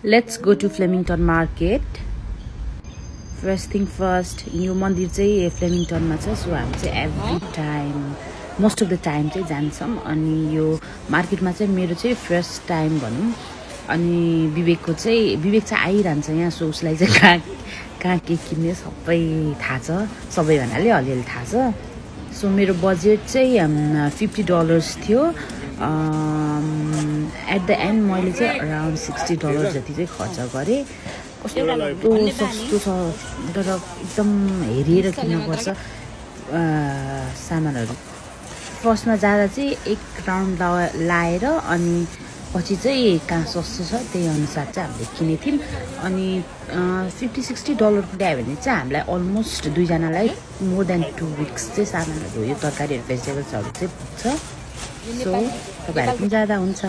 Let's go to Flemington Market. First thing first, यो मन्दिर चाहिँ फ्लेमिङटनमा छ, सो हामी चाहिँ every time most of the time चाहिँ जान्छौँ। अनि यो मार्केटमा चाहिँ मेरो चाहिँ फर्स्ट टाइम भनौँ। अनि विवेक चाहिँ आइरहन्छ यहाँ, सो उसलाई चाहिँ कहाँ के किन्ने सबै थाहा छ, सबै भन्नाले अलिअलि थाहा छ। सो मेरो बजेट चाहिँ $50 थियो। एट द एन्ड मैले चाहिँ अराउन्ड $60 जति चाहिँ खर्च गरेँ। कस्तो सस्तो छ, तर एकदम हेरेर किन्नुपर्छ सामानहरू। फर्स्टमा जाँदा चाहिँ एक राउन्ड लाएर अनि पछि चाहिँ कहाँ सस्तो छ त्यही अनुसार चाहिँ हामीले किनेको थियौँ। अनि $50-60 ल्यायो भने चाहिँ हामीलाई अलमोस्ट दुईजनालाई मोर देन 2 weeks चाहिँ सामानहरू, यो तरकारीहरू भेजिटेबल्सहरू चाहिँ पुग्छ। सो तपाईँहरू पनि जाँदा हुन्छ।